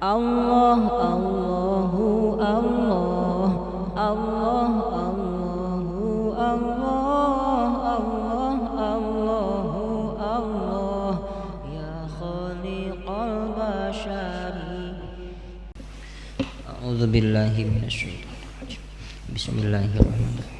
Allah Allahu Allah Allah Allahu Allah Allah Allahu Allah ya khaliqal bashari. A'udzu billahi minasyaitonir rajim. Bismillahirrahmanirrahim.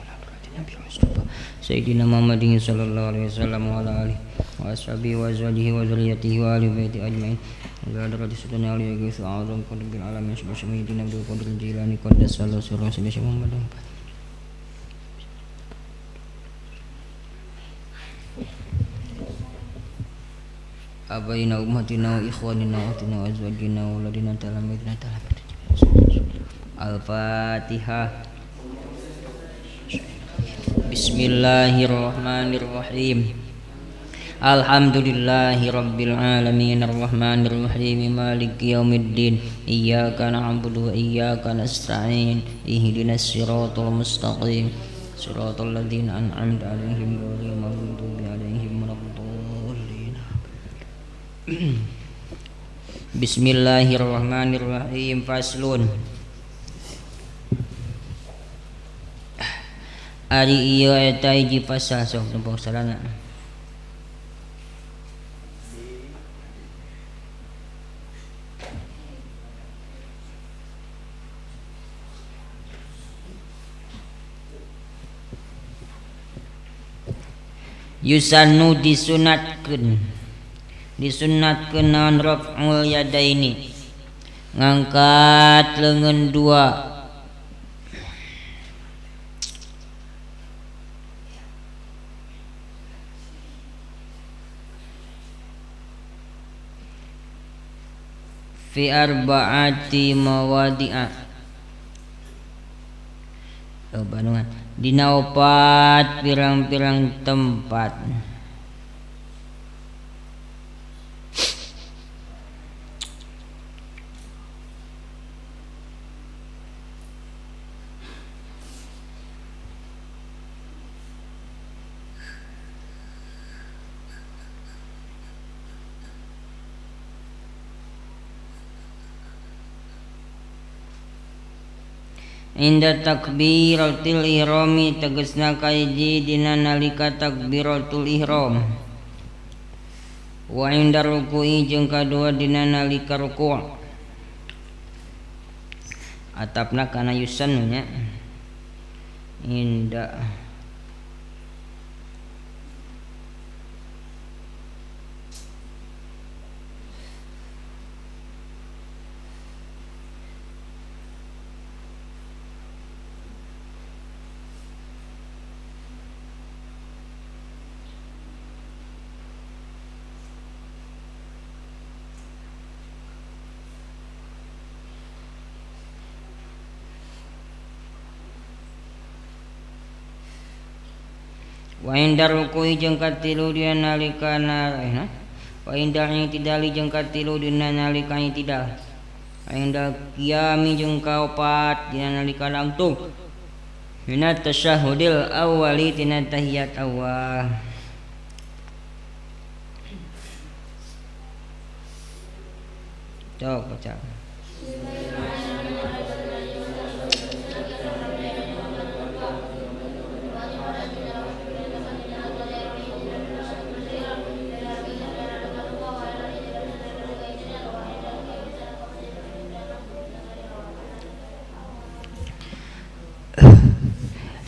Sayyidina Muhammadin sallallahu alaihi wasallam wa ala alihi wa ashabihi wa azwajihi wa dzurriyyatihi wa ahli baiti ajmain. Wa ala rasulina ali wa sahbihi qadbil alamin sayyidina Abdul Qadir Jilani qaddasallahu sirrahu sayyidina Muhammadin. Abaina ummatina wa ikhwanina wa akhwatina wa azwajina wa auladina talamidina talamidina. Al-Fatihah. Bismillahirrahmanirrahim. Alhamdulillahi rabbil alamin arrahmanir rahim maliki yaumiddin. Iyyaka na'budu wa iyyaka nasta'in. Ihdinas siratal mustaqim. Siratal ladzina an'amta 'alaihim ghairil maghdubi 'alaihim waladdallin. Bismillahirrahmanirrahim. Faslun. Ari ieu eta hiji pasal sok numpang salana. Yusannu disunatkeun disunatkeun naon raf'ul yadaini ngangkat leungeun dua fi arba'ati mawadi'a. Oh, bandungan dina opat pirang-pirang tempat. Inda takbiratul ihrami tegasna kahiji dina nalika takbiratul ihram. Wa inda ruku'i jeung kadua dina nalika ruku'. Atapna kana yusannu nya. Inda wa inda ruku'i jeung katilu dina nalika wa inda i'tidali jeung katilu dina nalika i'tidal. Wa inda qiyami jeung kaopat dina nalika langtung dina tasyahudil awwali dina tahiyat awal. Cok baca.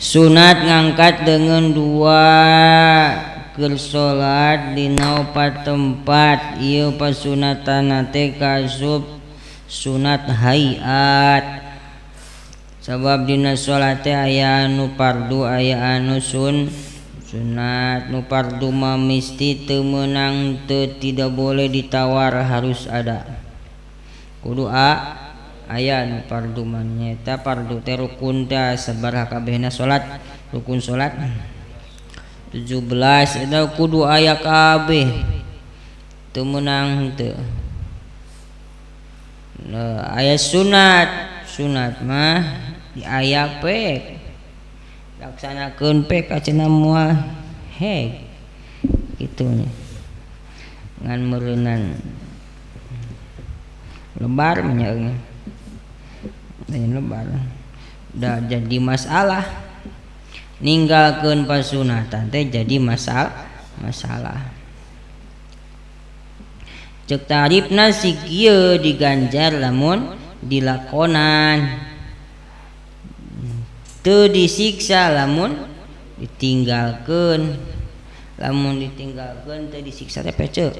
Sunat ngangkat dengan dua keur salat dina opat tempat. Ieu pasunatan teh kasup sunat hayat. Sabab dina salat teh aya anu fardu aya anu sunat. Nu fardu mah misti teu meunang teu tidak boleh ditawar harus ada. Kudu aya nu fardu mah nyaeta fardu teh rukun teh sabaraha kabehna salat rukun salat 17 eta kudu aya kabeh teu meunang teu. Nah, aya sunat sunat mah di aya pek laksanakeun pek acenah moal heg kitu nya ngan meureunan. Lebar nya lain lebar da jadi masalah ninggalkeun pasunatan teh jadi masalah cek tarifna si kieu diganjar lamun dilakonan teu disiksa lamun ditinggalkeun lamun ditinggalkeun teu disiksa teh pece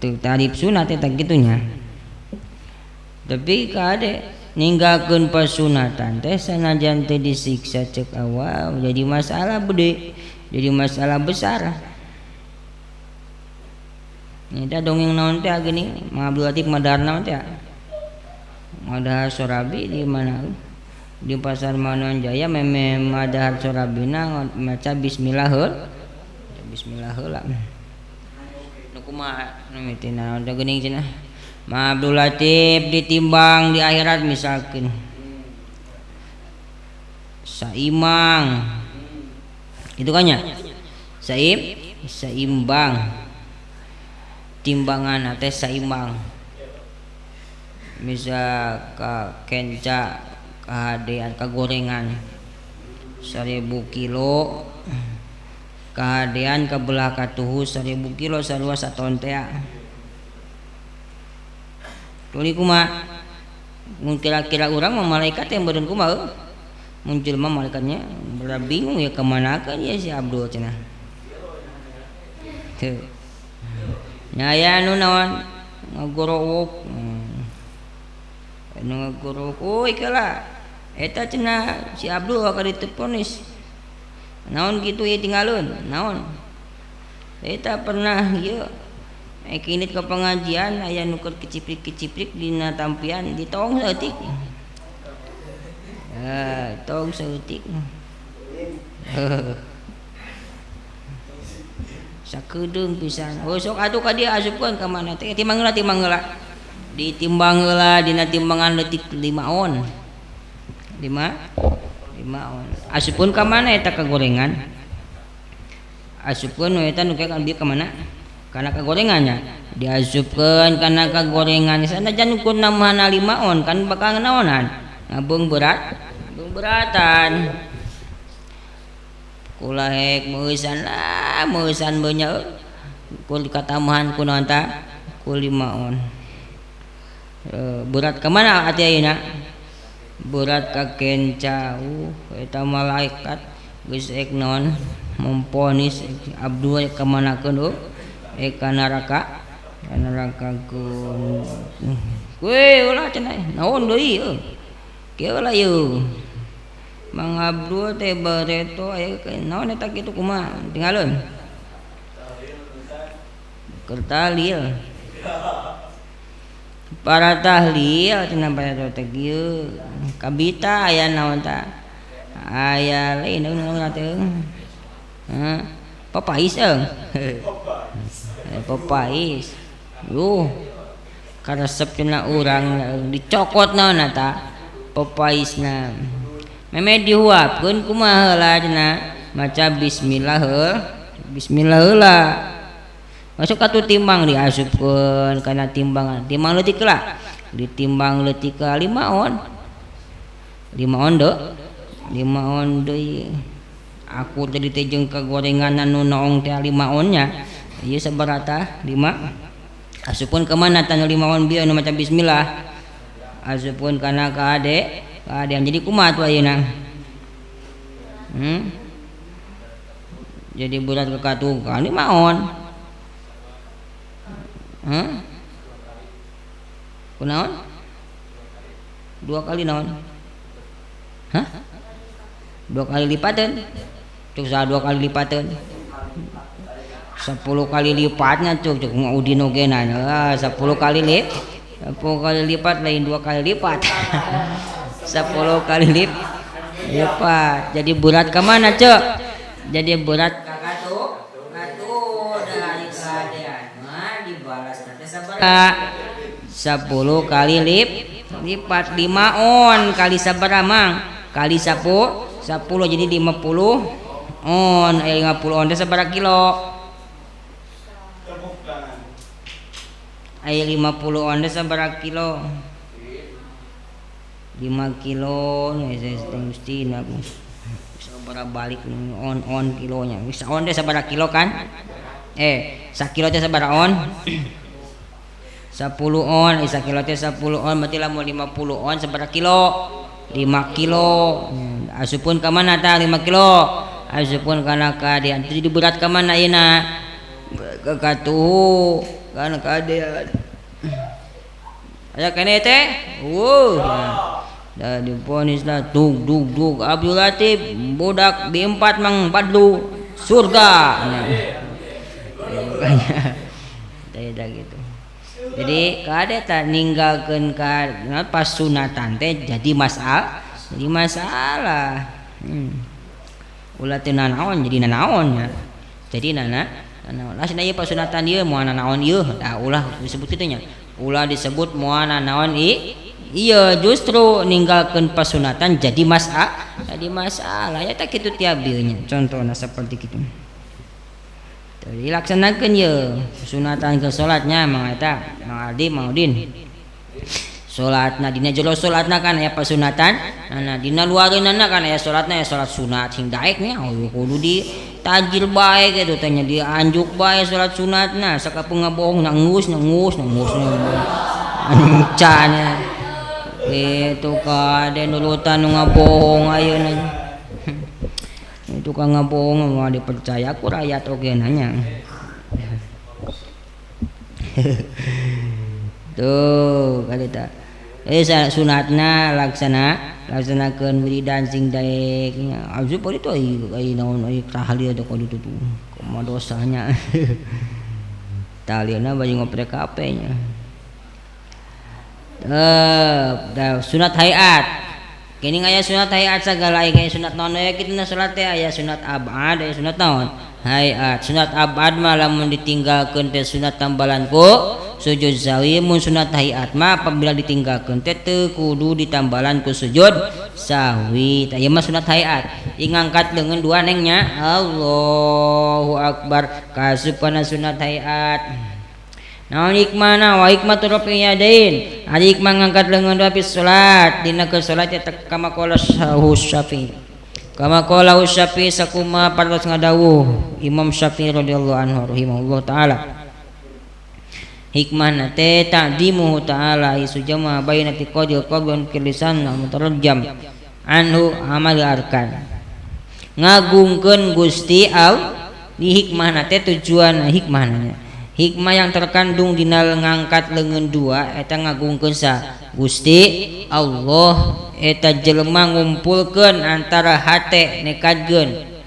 teu tarif sunat teh kitu nya tapi kade ninggalkeun pasunatan teh sanajan teu disiksa cek awal jadi masalah gede jadi masalah besar. Ini dongeng naon teh geuning Mang Abdul Latif madahar naon teh madahar sorabi di mana di pasar Manon Jaya meme madahar sorabina maca bismillah heula bismillah heula nu kumaha nu miti naon teh geuning cenah Mang Abdul Latif ditimbang di akhirat misalkeun saimang itu kan nya saimbang timbangan teh saimbang misal ka kenca kahadean kagorengan 1000 kilo kahadean kabelah katuhu 1000 kilo sarua saton teh tuli kumaha mun kira-kira urang mah malaikat yang beureun kumaha mun jelema malaikatnya bingung ya kemanakeun ya si Abdul cenah teu nya aya nu naon ngagorowok nu ngagorowok euy kela eta cenah si Abdul bakal diteponis naon kitu ieu tinggalun naon eta pernah ieu kinit ke pengajian aya nu keur keciprik-keciprik dina tampian ditong saeutik tong saeutik sakedeung pisan oh sok atuh ka dieu asupkeun ka mana teh timbang heula timbang heula ditimbang heula dina timbangan leutik 5 on 5 on asupkeun ka mana eta kagorengan asupkeun we eta nu ka dieu ka mana kana kagorengannya diasupkeun kana kagorengan sanajan ukur namahana 5 on kan bakal naonan ngabeung berat beung beratan kulahek meusan lah meusan beunya kul katambahan ku naon ta ku 5 on berat ka mana ati ayeuna berat ka kenca eta malaikat geus ek naon memponis Abdul ka manakeun ek ka neraka ku we ulah cenah naon deui euy kieu lah ieu Mang Abdul teh bareto aya naon eta kitu kumaha tinggalun keur tahlil para tahlil cenah bareto teh kieu kabita aya naon ta aya lain naon teh heuh papais eung papais yuh karesep cenah urang dicokot naon ta papaisna meme dihuapkeun kumaha heula cenah maca bismillah bismillah heula masuk katu timbang diasupkeun kana timbangan timbang leutik heula ditimbang leutik ka 5 on 5 on deui 5 on deui aku tadi teh jeung kagorengan nu noong teh 5 on nya ieu sabaraha 5 asupkeun ka mana tah 5 on bieu nu maca bismillah asupkeun kana ka ade kahadean jadi kumaha tuh ayeuna jadi berat ke katukan 5 on kunaon 2 kali naon hah 2 kali lipateun cuk saha 2 kali lipateun 10 kali lipatnya cuk cuk Udin oge na 10 kali lip 10 kali lipat lain 2 kali lipat 10 kali lipat jadi berat ke mana cek jadi berat katu dari keadaan mah dibalas nanti sabaraha 10 kali lipat 5 on kali sabaraha mang kali 10 jadi 50 on 50 on teh sabaraha kilo Aya 50 on teh sabaraha kilo? 5 kilo nya sabaraha balik on kilonya. Saon teh sabaraha kilo kan? Sakilo teh sabaraha on? 10 on, sakilo teh 10 on berarti lamun 50 on sabaraha kilo? 5 kilo. Asupun ka mana tah 5 kilo? Asupun kana kadean. Jadi berat ka mana ayeuna? Ka katuhu kana kadean. Aya keneh teh? Wuh. Da diponis lah dug dug dug Abdul Latif budak di empat Mang Badlu surga. Nah. Makanya gitu. Jadi kade tak ninggalkeun ka pas sunatan teh jadi masalah, jadi masalah. Ulah teu nanaon jadi nanaon nya. Jadi nanaon. Lah cenah ieu pasunatan ieu moal nanaon ieu, tah ulah disebut kitu nya. Ulah disebut moal nanaon iya justru ninggalkeun pasunatan jadi masalah, jadi masalah. Ya tak kitu tiap dieu nya. Contohna seperti kitu. Dilaksanakeun ye sunatan ke salatnya mang eta Mang Aldi Mang Udin salatna dina jero salatna kan aya pasunatan nah dina luareunana kan aya salatna aya salat sunat sing daek nya kudu di tajil bae kitu teh nya dianjuk bae salat sunatna sakapeung ngabohong na ngus na ngus na ngus encan kitu kade nurutan nu ngabohong ayeuna tukang ngabohong mau dipercaya ku rakyat oge nanya. Tuh kali tak. Sunatna laksanakeun wiridan sing daek nya. Azu poli tu ai naon ai tahlil teh kudu tuh. Kumaha dosanya. Tahlilna bari ngoprek kape nya. Sunat hayat. Kini aya sunat hayat sagala aya sunat naon we kitu na salat teh aya sunat abad aya sunat naon hayat. Sunat abad mah lamun ditinggalkeun teh sunat tambalan ku sujud sahwi, mun sunat hayat mah apabila ditinggalkeun teh teu kudu ditambalan ku sujud sahwi. Tah ieu mah sunat hayat. Ngangkat leungeun dua neng nya Allahu akbar kaasup kana sunat hayat. Naon hikmahna wa hikmatu rafi yadain ari hikmah ngangkat leungeun dua fi salat dina keur salat eta kama qala Syafi'i kama qala Syafi'i sakuma partos ngadawuh Imam Syafi'i radhiyallahu anhu rahimahullah taala hikmahna teh ta'dimuhu ta'ala isu jama baina tiqadil qablan kilisan mutarajjam anhu amal arkan ngagungkeun Gusti Allah di hikmahna teh tujuan hikmahna hikmah yang terkandung dina ngangkat leungeun dua eta ngagungkeun sa Gusti Allah eta jelema ngumpulkeun antara hate nekadkeun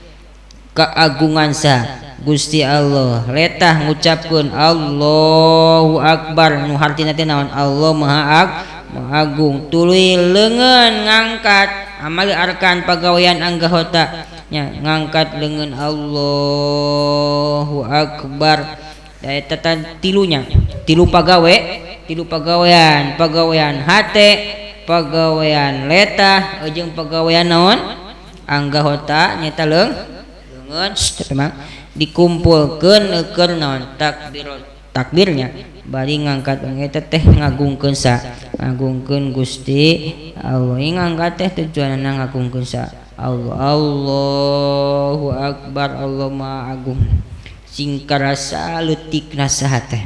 keagungan sa Gusti Allah letah ngucapkeun Allahu akbar nu hartina teh naon Allah maha agung tuluy leungeun ngangkat amal arkan pagawean anggahota nya ngangkat leungeun Allahu akbar eta tilunya tilu pagawe tilu pagawean pagawean hate pagawean letah jeung pagawean naon anggahota nyata leungeun memang dikumpulkeun keur naon takbir takbirnya bari ngangkat eta teh ngagungkeun sa ngagungkeun Gusti Allah ngangkat teh tujuanna ngagungkeun sa Allah Allahu akbar Allah maha agung sing karasa leutikna saha teh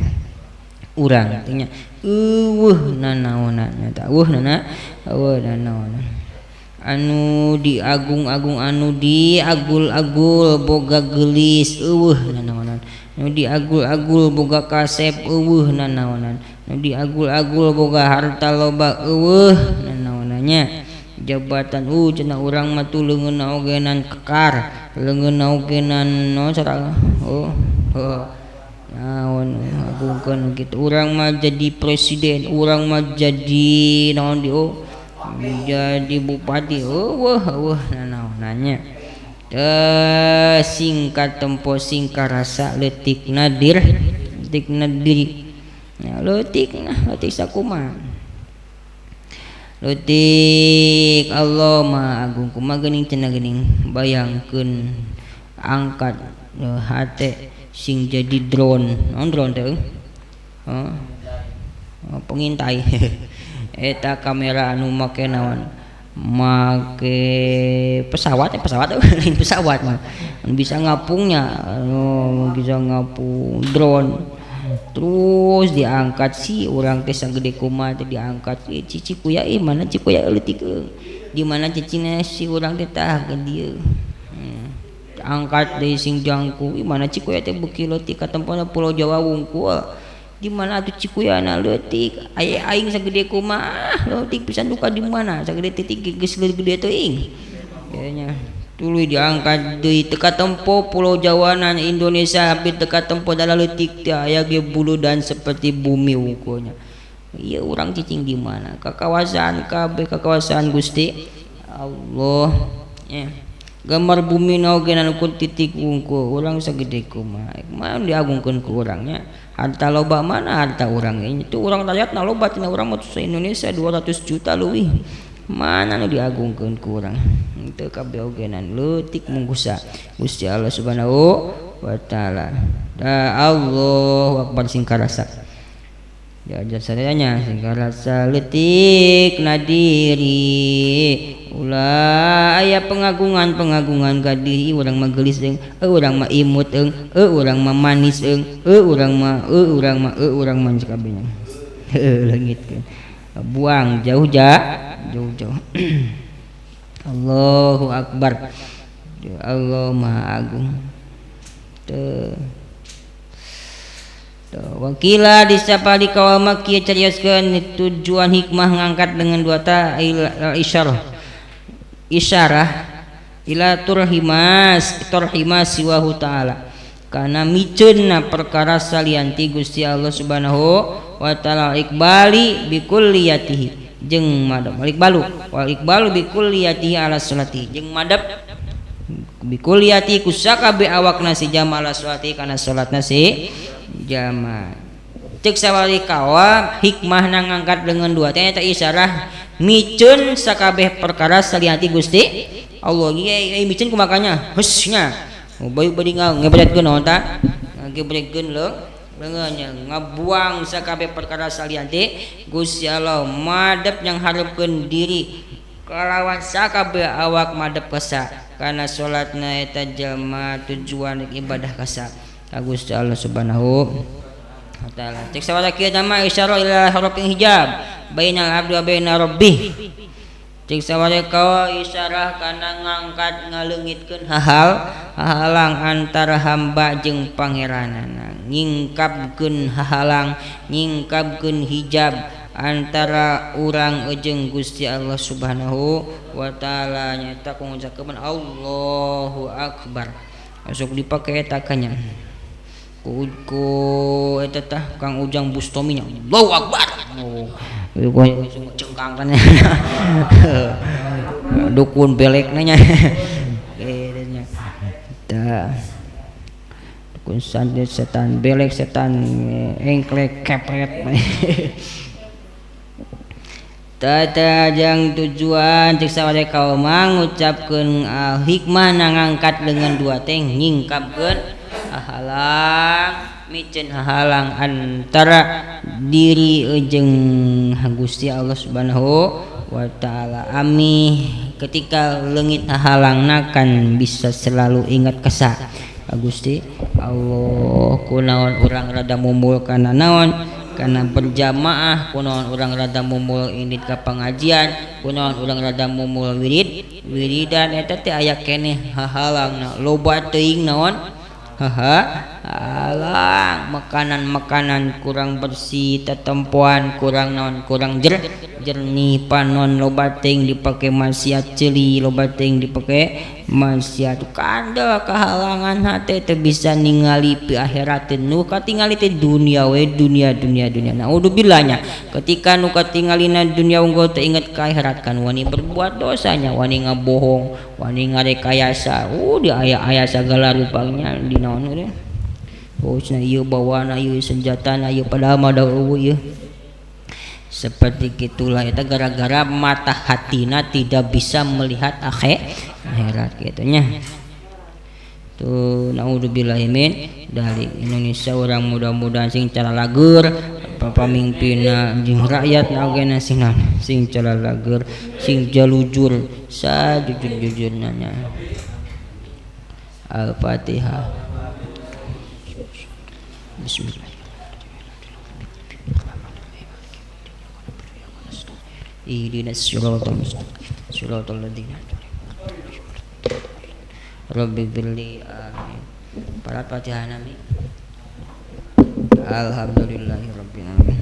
urang teh nya eueuh nanaonan nya eueuh nana eueuh nanaonan anu diagung-agung anu diagul-agul boga geulis eueuh nanaonan anu diagul-agul boga kasep eueuh nanaonan anu diagul-agul boga harta loba eueuh nanaonannya jabatan cenah urang mah tuh leungeunna oge nan kekar leungeunna oge nan naon cara naon agungkeun kitu urang mah jadi presiden urang mah jadi naon di jadi bupati eueuh eueuh nanaonannya teh singkat tempo singkat rasa leutik nadir leutik nadiri nya leutik nah leutik sakumaha leutik Allah maha agung kumaha geuning cenah geuning bayangkeun angkat hate sing jadi drone naon drone teh Pengintai. Eta kamera anu make naon? Make pesawat, pesawat lain pesawat mah. Bisa ngapungnya, anu bisa ngapung drone. Terus diangkat si urang teh sagede kumaha teh diangkat cici kuya ih mana cici kuya leutik di mana cicina si urang teh tah ke dieu. Angkat deui sing jangkung ih mana cikuya teh beuki leutik ka tempatna Pulau Jawa wungkul. Di mana atuh cikuyana leutik aya aing sagede kumaha leutik pisan duka di mana sagede titik geus gede teuing. Kayaknya tuluy diangkat deui teu katempo Pulau Jawa na Indonesia hampir teu katempo da leutik teh aya ge bulu dan seperti bumi wungkulnya. Ieu urang cicing di mana? Ka kawasan kabeh ka kawasan Gusti Allah. Ya. Gambar bumi na oge anu ukur titik wungkul urang sagede kumaha. Kumaha diagungkeun ku urang nya? Harta loba mana harta urang itu urang rakyatna loba tina urang mah Indonesia 200 juta leuwih. Mana nu diagungkeun ku urang? Teu kabeh ogenan leutik munggusa Gusti Allah Subhanahu wa taala. Da Allahu akbar sing karasa. Ya jasanya sing karasa leutik na diri. Ulah aya pengagungan-pengagungan ka diri urang mah geulis eung, urang mah imut eung, urang mah manis eung, urang mah urang mah urang mah sakabehnya. Heuh leungitkeun. Buang jauh jauh-jauh. Allahu akbar. Ya Allah Maha Agung. Teu wakila disapa di kawal makki carioskeun tujuan hikmah ngangkat dengan dua ta isyarah. Isyarah ila turhimas turhimas siwahu ta'ala. Kana miceunna perkara salianti Gusti Allah Subhanahu wa taala iqbali bikulliyatihi jeung madep iqbalu wal iqbalu bikulliyatihi ala salati jeung madep bikulliyati kusakabe awakna si jama ala salati kana salatna si jama. Cek sawali kawa hikmahna ngangkat dengan dua teh eta isyarah miceun sakabeh perkara salianti Gusti Allah. Ieu miceun kumakanya husnya bayu bari ngebretkeun naon ta ngebretkeun leungeunnya ngabuang sakabeh perkara salianti Gusti Allah madep yang hareupeun diri kalawan sakabeh awak madep kasa kana salatna eta jalma tujuan ibadah kasa ka Gusti Allah Subhanahu wa taala. Cek sawala kieu nama isyarah ila harfin hijab bainal abdi wa baina rabbih. Cek sawala kawa isyarah kana ngangkat ngaleungitkeun hahal hahalang antara hamba jeung pangeranana, nyingkapkeun hahalang, nyingkapkeun hijab antara urang jeung Gusti Allah Subhanahu wa taala. Nyata ku ngucapkeun Allahu akbar. Masuk dipake eta kanya. Ku eta tah Kang Ujang Bustomi nya Allahu akbar. Oh, ieu cengkang kan. Dukun belekna nya. Kitu nya. Tah. Dukun santet setan belek setan engklek kepret. Tata jang tujuan cek sawale kaum ngucapkeun hikmah ngangkat dengan dua teh nyingkapkeun halang miceun halang antara diri jeung Gusti Allah Subhanahu wa taala. Ami ketika leungit hahalangna kan bisa selalu ingat kesa Gusti Allah. Kunaon urang rada mumul kana naon kana berjamaah, kunaon urang rada mumul indit ka pengajian, kunaon urang rada mumul wirid wiridan eta teh aya keneh hahalangna loba teuing naon haha halang makanan-makanan kurang bersih, tetempoan kurang naon kurang jernih, panon loba teuing dipake maksiat ceuli, loba teuing dipake maksiat kandel kahalangan hate teu bisa ningali pi akhirat nu katingali teh dunia we dunia dunia dunia. Naudzubillah nya ketika nu katingalina dunia unggul teu inget ka akhirat kan wani berbuat dosanya, wani ngabohong, wani ngarekayasa, di aya-aya sagala rupanya di naon we. Oh cenah ieu bawana ieu senjatana ieu padahal mah da eueuh ieu. Seperti gitulah eta gara-gara mata hatina tidak bisa melihat akhirat kitu nya. Tuh naudzubillahi min dalik. Indonesia urang mudah-mudahan sing cara lager pamimpinna jeung rakyat na oge na sing sing cara lager sing jalujur sajujur-jujurna nya. Al-Fatihah. Bismillah. Ihdinas siratal mustaqim siratal ladzina Rabbi firli amin. Para Fatihah nami. Alhamdulillahi rabbil alamin.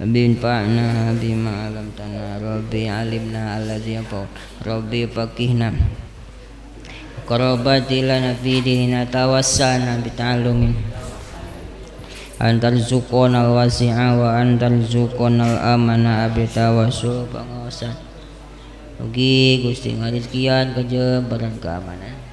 Rabbi infa'na bima 'allamtana rabbi 'allimna allazi yanfa'u rabbi faqihna qarabati lana fi dinina tawassana bi ta'allumin antarzuqonal wasi'a wa antarzuqonal amana abi tawassul pangaosan. Ugi Gusti ngarizkian kejembaran keamanan.